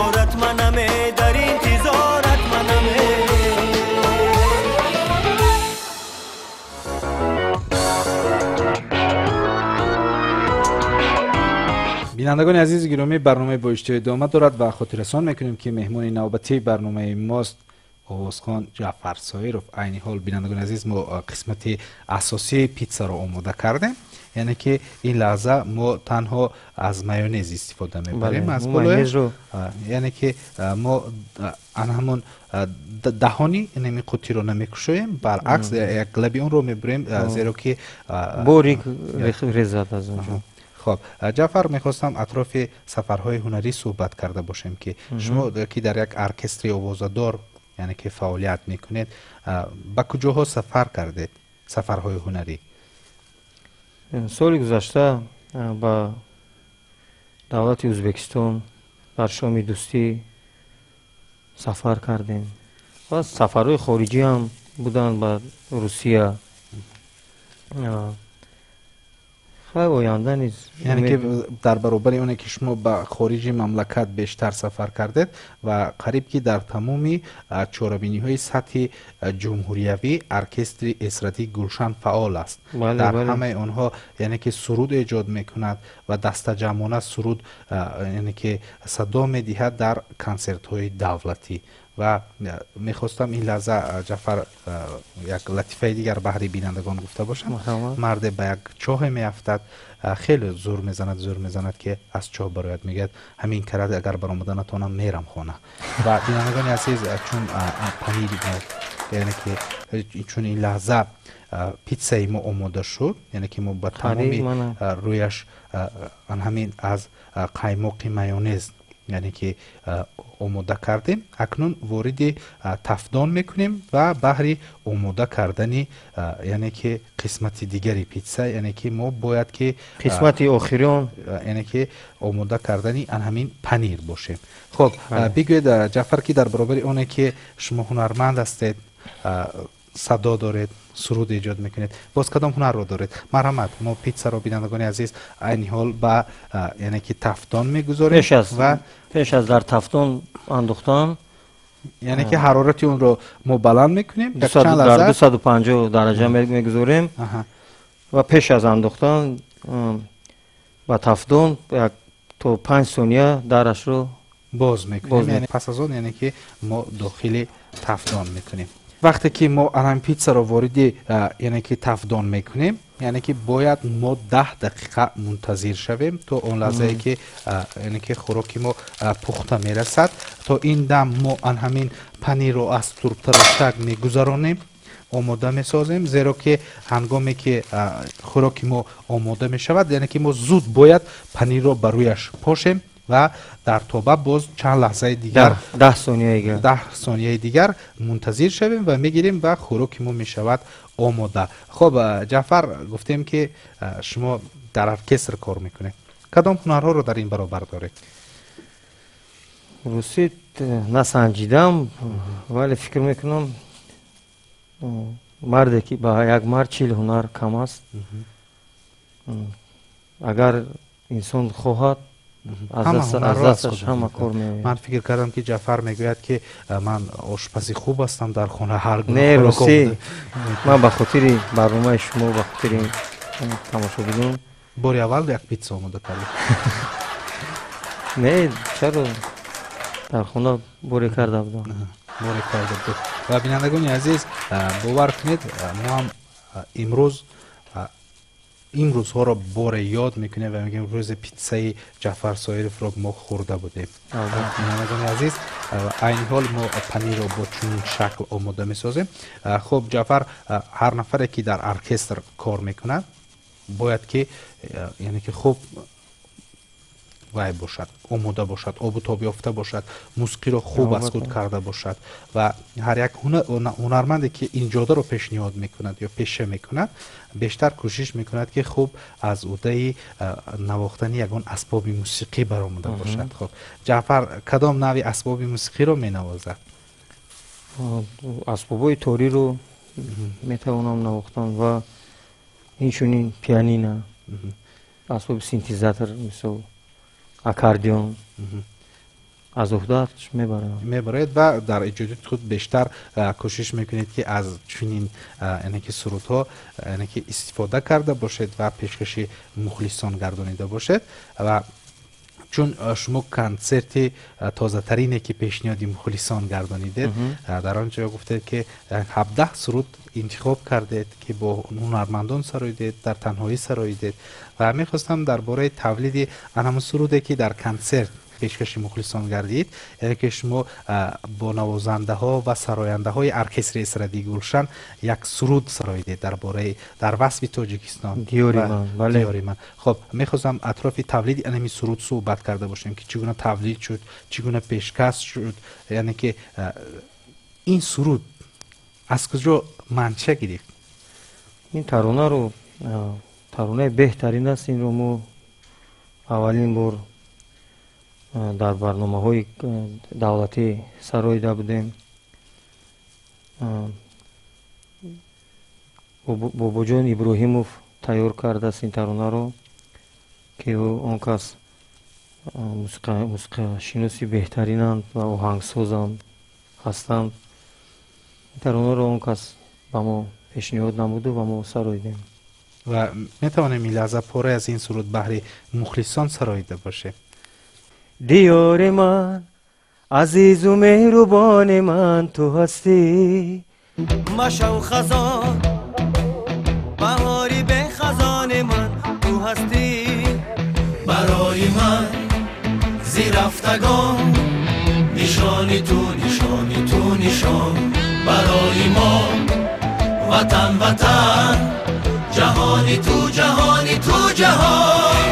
ёрат манам дар интизорат манам. Бинандагони азизи гиромӣ, барномаи бо иштиҳо идома дорад ва хотиррасон мекунем, ки меҳмони навбатии барномаи мост овозхон Ҷаъфар Соиров. Айни ҳол, бинандагони азиз, мо қисмати асосии питсаро омода кардем, яъне ки ин лаҳза мо танҳо аз майонез истифода мебарем, аз болояш, яъне ки мо ан ҳамон даҳони инами қуттиро намекушоем, баръакс як лаби онро мебурем, зеро ки борик резад аз онҷо. Хоб, Ҷаъфар, мехостам атрофи сафарҳои ҳунарӣ суҳбат карда бошем, ки шумо ки дар як оркестри овозадор, яъне ки фаъолият мекунед, ба куҷоҳо сафар кардед, сафарҳои ҳунарӣ? Соли гузашта ба давлати Ӯзбекистон дар шоми дӯстӣ сафар кардем ва сафарҳои хориҷӣ ҳам буданд ба Русия. Хай, оянда низ. Яъне ки дар баробари оне ки шумо ба хориҷи мамлакат бештар сафар кардед ва қариб ки дар тамоми чорабиниҳои сатҳи ҷумҳуриявӣ оркестри эстрадии Гулшан фаъол аст. Дар ҳамаи онҳо, яъне ки суруд эҷод мекунад ва дастаҷамъона суруд, яъне ки садо медиҳад дар консертҳои давлатӣ. Ва мехостам ин лаҳза, Ҷаъфар, як латифаи дигар баҳри бинандагон гуфта бошам. Марде ба як чоҳе меафтад, хеле зур мезанад, зур мезанад, ки аз чоҳ барояд. Мегӯяд: ҳамин карад агар баромада натавонам, мерам хона. Ва бинандагони азиз, чун панир, яъне ки чун ин лаҳза питсаи мо омода шуд, яъне ки мо ба тамоми рӯяш ҳамин аз қаймоқи майонез, яъне ки омода кардем, акнун вориди тафдон мекунем ва баҳри омода кардани, яъне ки қисмати дигари питса, яъне ки мо бояд ки қисмати охирон, яъне ки омода кардани ан ҳамин панир бошем. Хоб, бигӯед, Ҷаъфар, ки дар баробари оне ки шумо ҳунарманд ҳастед, садо доред, суруд эҷод мекунед, боз кадом ҳунарро доред? Марҳамат, мо питсаро, бинандагони азиз, айни ҳол ба, яъне ки тафдон мегузорем. Ва пеш аз дар тафдон андохтан, яъне ки ҳарорати онро мо баланд мекунем, дар 250 дараҷа мегузорем ва пеш аз андохтан ба тафдон то 5 сония дарашро боз мекунем. Пас аз он, яъне ки мо дохили тафдон мекунем. Вақте ки мо анам питсаро вориди, яъне ки тафдон мекунем, яъне ки бояд мо 10 дақиқа мунтазир шавем то он лаҳзае ки, яъне ки хӯроки мо пухта мерасад. То ин дам мо ан ҳамин панирро аз турбтароштак мегузаронем, омода месозем, зеро ки ҳангоме ки хӯроки мо омода мешавад, яъне ки мо зуд бояд панирро ба рӯяш пошем ва дар тоба боз чанд лаҳзаи дигар, 10 сонияи дигар, 10 сонияи дигар мунтазир шавем ва мегирем ва хӯроки мо мешавад омода. Хоб, Ҷаъфар, гуфтем ки шумо дар оркестр кор мекунед. Кадом ҳунарҳоро дар ин баробар доред? Русӣ насанҷидам, вале фикр мекунам, марде ки ба як мард 40 ҳунар кам аст. Агар инсон хоҳад, аз дасташ ҳама кор меояд. Ман фикр кардам, ки Ҷаъфар мегӯяд, ки ман ошпази хуб ҳастам, дар хона ҳар гуна. Не, ростӣ, ман ба хотири барномаи шумо, ба хотири тамошобинон. Бори аввал як питса омода кардед? Не, чаро, дар хона боре карда будам. Боре карда будед. Ва бинандагони азиз, бовар кунед, мо ҳам имрӯз ин рӯзҳоро боре ёд мекунем ва мегӯем, рӯзи питсаи Ҷаъфар Соировро мо хӯрда будем. Бинандагони азиз, айни ҳол мо панирро бо чунин шакл омода месозем. Хуб, Ҷаъфар, ҳар нафаре ки дар оркестр кор мекунад, Бояд ки яъне ки хуб вай бошад, омода бошад, обу тоб ёфта бошад, мусиқиро хуб аз худ карда бошад ва ҳар як ҳунарманде ки ин ҷодаро пешниҳод мекунад ё пеша мекунад, бештар кӯшиш мекунад ки хуб аз уҳдаи навохтани ягон асбоби мусиқӣ баромада бошад. Хуб, Ҷаъфар кадом навъи асбоби мусиқиро менавозад? Асбобҳои ториро метавонам навохтан ва инчунин пианино, асбоби синтезатор, мисол аккордеон аз уҳдааш мебарам. Мебаред ва дар эҷодиёти худ бештар кӯшиш мекунед ки аз чунин яъне ки сурудҳо яъне ки истифода карда бошед ва пешкаши мухлисон гардонида бошед. Ва чун шумо консерти тозатарине ки пешниҳоди мухлисон гардонидед, дар он ҷо гуфтед ки 17 суруд интихоб кардед ки бо ҳунармандон сароидед, дар танҳоӣ сароидед ва мехостам дар бораи тавлиди ан ҳамон суруде ки дар консерт пешкаши мухлисон гардид, яъне ки шумо бо навозандаҳо ва сарояндаҳои оркестри эстрадии Гулшан як суруд сароидед дар бораи дар васфи Тоҷикистон, диёри ман. Бале, диёри ман. Хуб, мехостам атрофи тавлиди ан ҳамин суруд суҳбат карда бошем ки чӣ гуна тавлид шуд, чӣ гуна пешкаш шуд, яъне ки ин суруд аз куҷо манша гирифт? Ин таронаро, таронаи беҳтарин аст. Инро мо аввалин бор дар барномаҳои давлатӣ сароида будем. Бобоҷон Иброҳимов тайёр кардааст ин таронаро, ки он кас мусиқашиноси беҳтаринанд ва оҳангсозанд ҳастанд. Ин таронаро он кас ба мо пешниҳод намуду ва мо сароидем. Ва метавонем ин лаҳза порае аз ин суруд баҳри мухлисон сароида бошем? Диёри ман, азизу меҳрубони ман ту ҳастӣ. Машав хазон, баҳори бехазони ман ту ҳастӣ. Барои ман зирафтагон нишони ту, нишони ту, нишон. Барои мо ватан, ватан, ҷаҳони ту, ҷаҳони ту, ҷаҳон.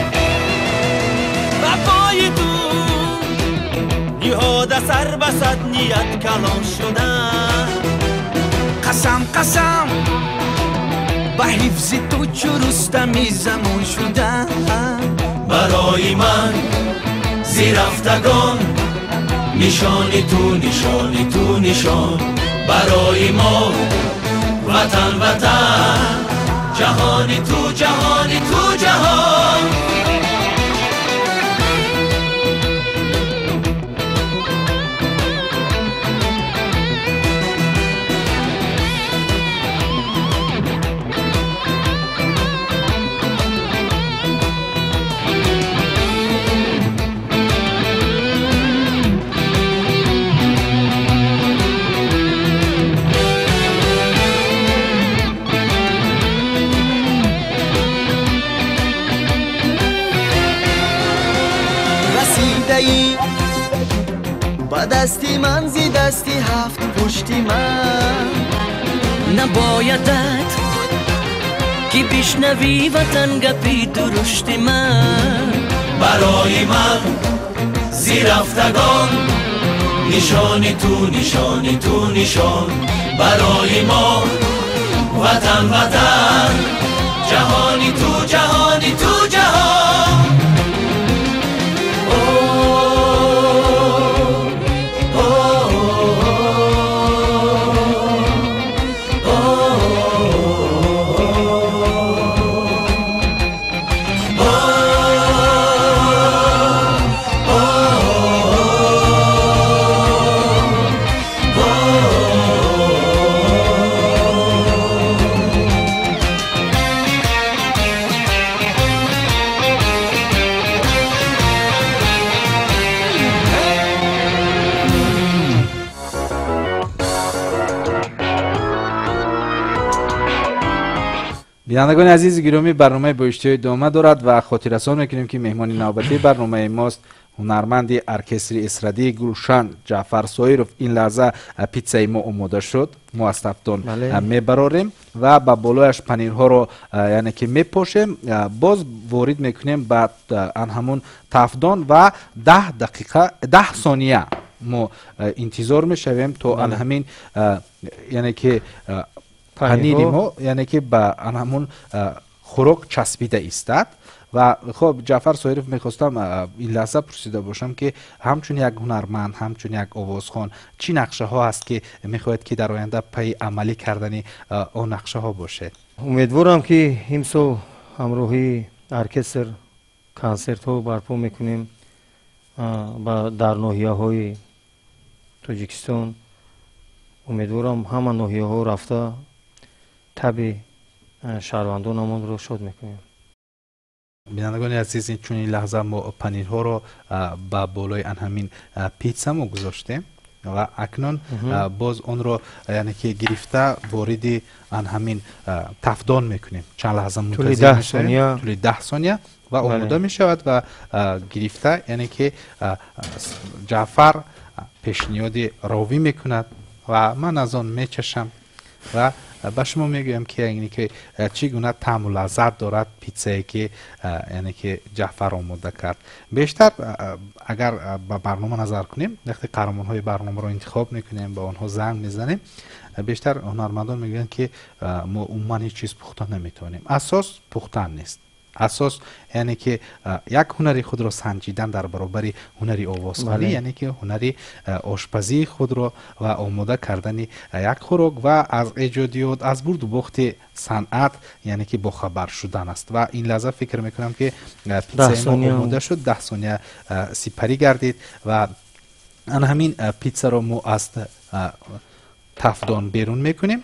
Вафои ту ниҳода сар ба сад ният калон шудан. Қасам, қасам ба ҳифзи ту чу Рустами замон шудан. Барои ман зирафтагон нишони ту, нишони ту, нишон. Барои мо ватан, ватан, ҷаҳони ту, ҷаҳони ту, ҷаҳон. Ба дасти ман зи дасти ҳафт пушти ман. Набоядат ки бишнавӣ ватан гапи дурушти ман. Барои ман зирафтагон нишони ту, нишони ту, нишон. Барои мо ватан, ватан, ҷаҳони ту, ҷаҳони ту, ҷаҳон. Бинандагони азизи гиромӣ, барномаи бо иштиҳо идома дорад ва хотиррасон мекунем ки меҳмони навбатии барномаи мост Ҳунарманди оркестри эстрадии Гулшан Ҷаъфар Соиров. Ин лаҳза питсаи мо омода шуд. Мо аз тафдон мебарорем ва ба болояш панирҳоро, яъне ки мепошем, боз ворид мекунем ба ҳамун тафдон ва 10 дақиқа, 10 сония мо интизор мешавем, то ан ҳамин, яъне ки панири мо, яъне ки ба ан ҳамун хӯрок часпида истад. Ва хуб, Ҷаъфар Соиров, мехостам ин лаҳза пурсида бошам, ки ҳамчун як ҳунарманд, ҳамчун як овозхон, чӣ нақшаҳо ҳаст, ки мехоҳед, ки дар оянда пайи амалӣ кардани он нақшаҳо бошед? Умедворам, ки имсол ҳамроҳии оркестр консертҳо барпо мекунем дар ноҳияҳои Тоҷикистон. Умедворам, ҳама ноҳияҳо рафта, таби шаҳрвандонамонро шод мекунем. Бинандагони азиз, чунин лаҳза мо панирҳоро ба болои ан ҳамин питса мо гузоштем ва акнун боз онро, яъне ки гирифта, вориди ан ҳамин тафдон мекунем. Чанд лаҳза мунтазир мешавем, тӯли 10 сония, ва омода мешавад ва гирифта, яъне ки Ҷаъфар пешниҳоди ровӣ мекунад ва ман аз он мечашам ва ба шумо мегӯям, ки яъне ки чӣ гуна таъму лаззат дорад питсае, ки яъне ки Ҷаъфар омода кард. Бештар агар ба барнома назар кунем, вақте қаҳрамонҳои барномаро интихоб мекунем, ба онҳо занг мезанем, бештар ҳунармандон мегӯянд, ки мо умуман ҳеҷ чиз пухта наметавонем. Асос пухтан нест, асос, яъне ки як ҳунари худро санҷидан дар баробари ҳунари овозхонӣ, яъне ки ҳунари ошпазии худро ва омода кардани як хӯрок ва аз эҷодиёт, аз бурду бохти санъат, яъне ки бохабар шудан аст. Ва ин лаҳза фикр мекунам, ки питсаи мо омода шуд, 10 сония сипарӣ гардид ва ана ҳамин питсаро мо аз тафдон берун мекунем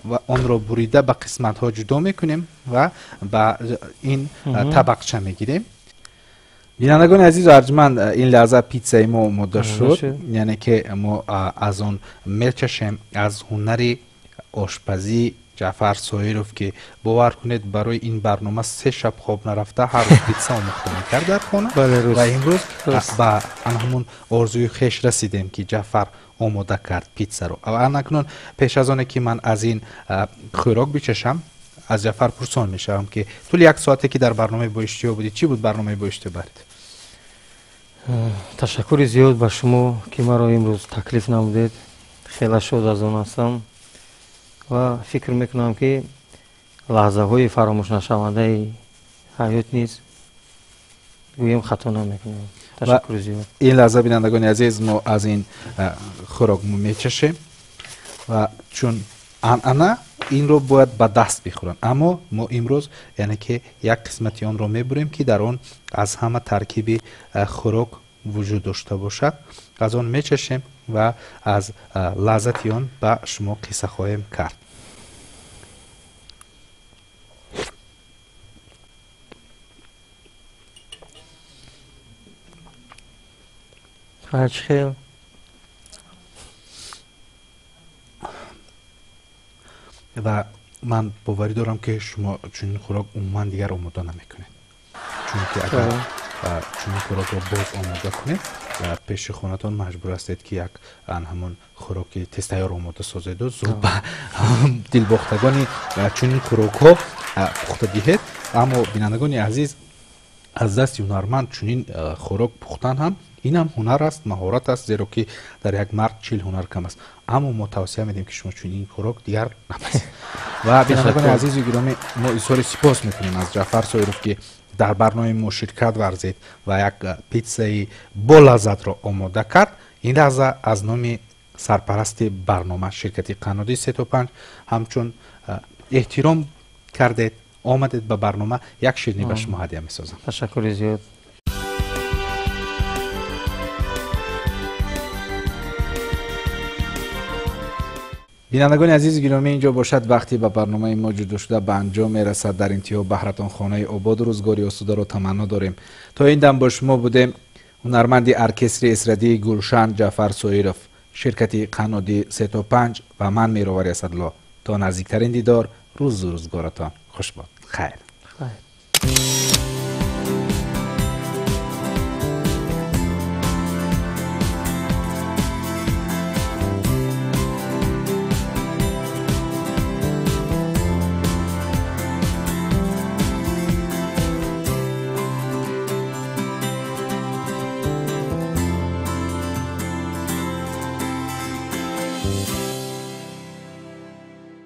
ва онро бурида ба қисматҳо ҷудо мекунем ва ба ин табақча мегирем. Бинандагони азизу арҷманд, ин лаҳза питсаи мо омода шуд, яъне ки мо аз он мечашем, аз ҳунари ошпазии Ҷаъфар Соиров, ки бовар кунед, барои ин барнома 3 шаб хоб нарафта, ҳар рӯз питса омӯхта мекард дар хона. Ва имрӯз ба ҳамун орзуи хеш расидем, ки Ҷаъфар омода кард питсаро. Акнун, пеш аз оне ки ман аз ин хӯрок бичашам, аз Ҷаъфар пурсон мешавам, ки тӯли як соате, ки дар барномаи Бо иштиҳо будӣ, чӣ буд барномаи Бо иштиҳо барит? Ташаккури зиёд ба шумо, ки маро имрӯз таклиф намудед. Хеле шод аз он ҳастам ва фикр мекунам, ки лаҳзаҳои фаромӯшнашавандаи ҳаёт низ гӯем, хато намекунем. Ташаккури зиёд. Ин лаҳза, бинандагони азиз, мо аз ин хӯрок мечашем ва чун анъана инро бояд ба даст бихӯранд, аммо мо имрӯз, яъне ки як қисмати онро мебурем, ки дар он аз ҳама таркиби хӯрок вуҷуд дошта бошад. Аз он мечашем ва аз лаззати он ба шумо қисса хоҳем кард. Чӣ хел? Ва ман боварӣ дорам, ки шумо чунин хӯрок умуман дигар омода намекунед, чунки агар чунин хӯрокро боз омода кунед, пеши хонатон маҷбур ҳастед, ки як ҳамон хӯроки тезтайёр омода созеду зуд ба дилбохтагони чунин хӯрокҳо пухта диҳед. Аммо, бинандагони азиз, аз дасти ҳунарманд чунин хӯрок пухтан ҳам, ин ҳам ҳунар аст, маҳорат аст, зеро ки дар як мард 40 ҳунар кам аст. Аммо мо тавсия медиҳем, ки шумо чунин хӯрок дигар напазед. Ва бинандагони азизу гиромӣ, мо изҳори сипос мекунем аз Ҷаъфар Соиров, ки дар барномаи мо ширкат варзид ва як питсаи болаззатро омода кард. Ин лаҳза аз номи сарпарасти барнома, ширкати қаннодии 3 то 5, ҳамчун эҳтиром кардед, омадед ба барнома, як ширинӣ ба шумо ҳадя месозам. Ташаккури зиёд. Бинандагони азизи гиромӣ, инҷо бошад вақти ба барномаи мо ҷудошуда ба анҷом мерасад. Дар интиҳо баҳратон хонаи ободу рӯзгори осударо таманно дорем. То ин дам бо шумо будем ҳунарманди оркестри эстрадии Гулшан Ҷаъфар Соиров, ширкати қаннодии 3 то 5 ва ман, Мировари Асадло. То наздиктарин дидор, рӯзу рӯзгоратон хушбод. Хайр. Хайр.